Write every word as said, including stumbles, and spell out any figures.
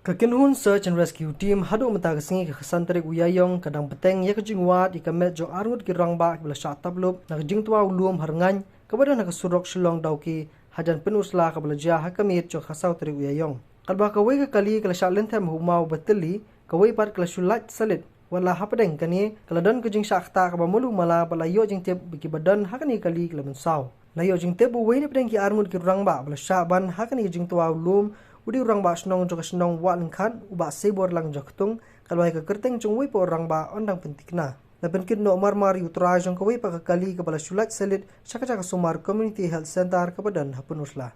Ka Kynhun Search and Rescue Team haduh mynta ka sngi ka khatsan tarik u Ïaïong ka dang bteng ïa ka jingwad ïa ka met jong arngut ki rangbah kiba la shah tap lup na ka jingtwa u lum ha Rngaiñ kaba don ha ka surok Shillong Dawki hajan Pynursla kaba la jia ha ka miet jong ka khatsaw tarik u Ïaïong. Katba kawei ka kali ka la shah lynthem ha u maw ba tylli, kawei pat ka la shu lait salit. Wat la hapdeng kane ka la don ka jingshah ktah kaba malu mala bad la ïoh jingtip ba kiba don ha kane ka kali ki la mynsaw. La ïoh jingtip ba uwei na pdeng ki arngut ki rangbah ba la shah ban ha kane ka jingtwa u lum u dei u rangbah shnong jong ka shnong Wahlyngkhat, u Bah Seiborlang Joktung, katba ïa ka kyrteng jong uwei pat u rangbah yn dang pynthikna. La pynkit noh marmar ïa u trai jong kawei pat ka kali kaba la shu lait salit sha ka jaka sumar Community Health Centre kaba don ha Pynursla.